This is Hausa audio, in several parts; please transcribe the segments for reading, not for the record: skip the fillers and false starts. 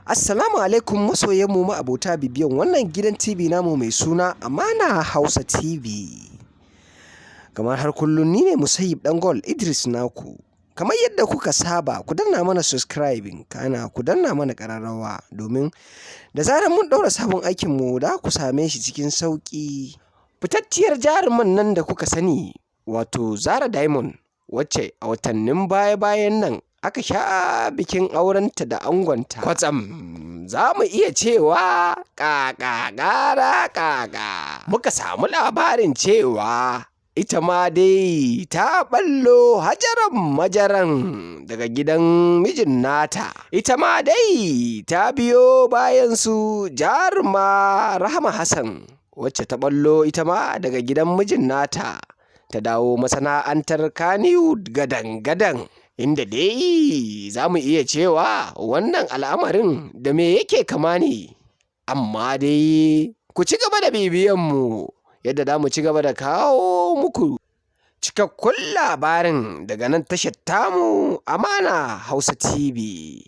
Assalamu alaikum masoyanmu ma'abota bibiyan wannan gidan TV namu mai suna Amana Hausa TV. Kamar har kullum, ni ne Musayyib Dangol Idris naku. Kamar yadda kuka saba, ku danna mana subscribing, kana ku danna mana ƙararrawa, domin da zarar mun ɗaura sabon aikinmu da ku same shi cikin sauƙi. Fitacciyar jaruman nan da kuka sani, wato Zara Diamond, wacce a watannin baya-bayan nan aka sha bikin aurenta da angonta, kwatsam za mu iya cewa ƙaƙa ƙara ƙaƙa muka samu labarin cewa ita ma dai ta ɓallo hajaran majaran daga gidan mijin nata. Ita ma dai ta biyo bayan su jaruma Rahama Hassan, wacce ta ɓallo ita ma daga gidan mijin nata, ta dawo masana'antar Kannywood gadan-gadan, inda dai za mu iya cewa wannan al'amarin da me yake kama ne. Amma dai ku ci gaba da bibiyanmu yadda za mu ci gaba da kawo muku cikakkun labarin daga nan tashar tamu Amana Hausa TV.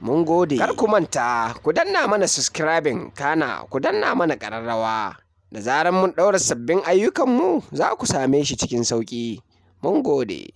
Mun gode. Kar ku manta ku danna mana subscribing, kana ku danna mana ƙararrawa. Da zarar mun ɗaura sabbin ayyukanmu, za ku same shi cikin sauƙi. Mun gode.